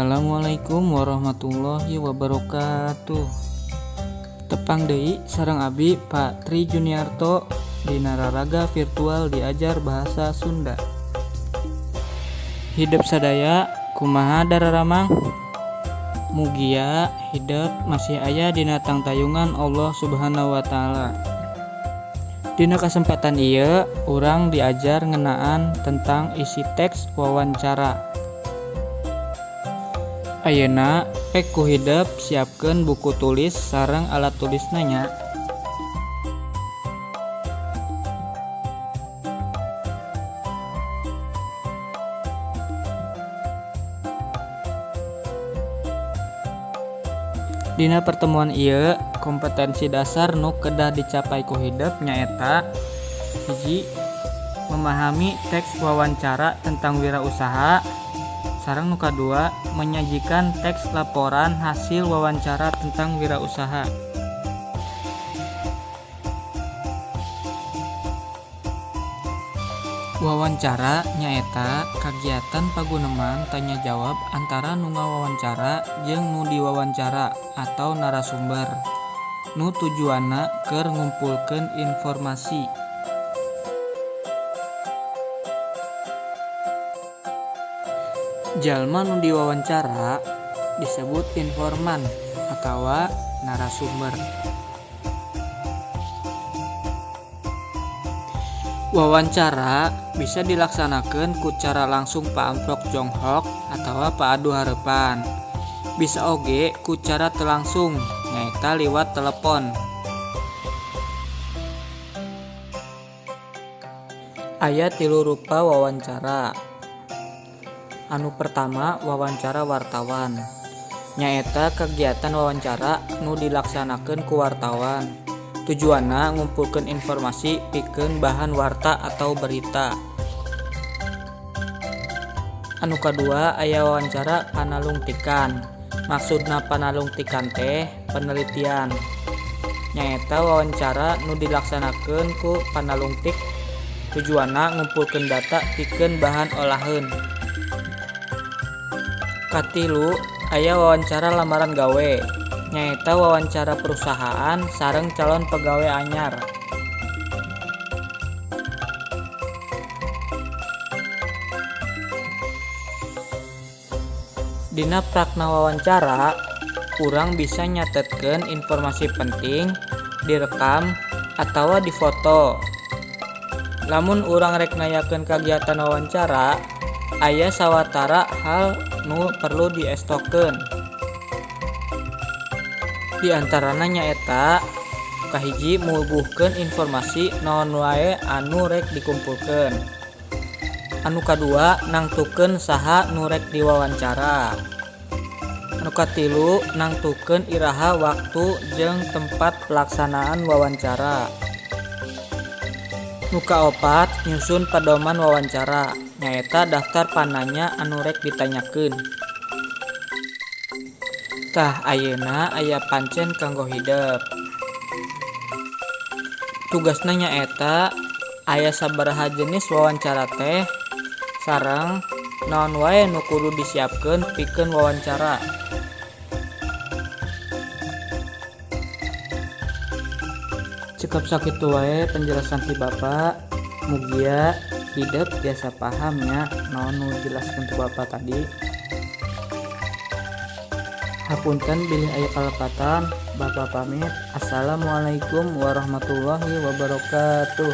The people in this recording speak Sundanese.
Assalamualaikum warahmatullahi wabarakatuh. Tepang deui sareng abi Pak Tri Juniarto dina raraga virtual diajar bahasa Sunda. Hidep sadaya kumaha dararamang? Mugia hidep masih aya dina tangtayungan Allah Subhanahu wa taala. Dina kasempatan ieu urang diajar ngeunaan tentang isi teks wawancara. Ayeuna pek ku hidep siapkeun buku tulis sareng alat tulisna nya. Dina pertemuan ieu kompetensi dasar nu kedah dicapai ku hidep nyaeta hiji, memahami teks wawancara tentang wirausaha, sareng nu kadua menyajikan teks laporan hasil wawancara tentang wirausaha. Wawancara nyaeta kagiatan paguneman tanya jawab antara nu ngawawancara jeung nu diwawancara atau narasumber nu tujuanna keur ngumpulkeun informasi. Jalma nu diwawancara disebut informan atawa narasumber. Wawancara bisa dilaksanakeun ku cara langsung paamprok jonghok atawa paadu hareupan. Bisa oge ku cara teu langsung nyaeta liwat telepon. Aya tilu rupa wawancara. Anu pertama wawancara wartawan. Nyaeta kegiatan wawancara nu dilaksanakeun ku wartawan. Tujuanna ngumpulkeun informasi pikeun bahan warta atau berita. Anu kadua aya wawancara panalungtikan. Maksudna panalungtikan teh penelitian. Nyaeta wawancara nu dilaksanakeun ku panalungtik. Tujuanna ngumpulkeun data pikeun bahan olaheun. Katilu aya wawancara lamaran gawe. Nyaeta wawancara perusahaan sareng calon pegawe anyar. Dina prakna wawancara, urang bisa nyatetkeun informasi penting, direkam, atawa difoto. Lamun urang rek ngayakeun kagiatan wawancara, aya sawatara hal nu perlu diestokeun. Di antarana nyaeta kahiji muguhkeun informasi naon wae anu rek dikumpulkeun. Anu kadua nangtukeun saha nu rek diwawancara. Anu katilu nangtukeun iraha waktu jeung tempat pelaksanaan wawancara. Nu kaopat nyusun pedoman wawancara nyaeta daftar pananya anu rek ditanyakeun. Tah ayeuna aya pancen kanggo hidep. Tugasna nyaeta aya sabaraha jenis wawancara teh sareng naon wae nu kudu disiapkeun pikeun wawancara. Cekap sakitu wae penjelasan ti Bapak. Mugia hidep tiasa paham nya naon nu dijelaskeun ku Bapak tadi. Hapunten bilih aya kalepatan, Bapak pamit. Assalamualaikum warahmatullahi wabarakatuh.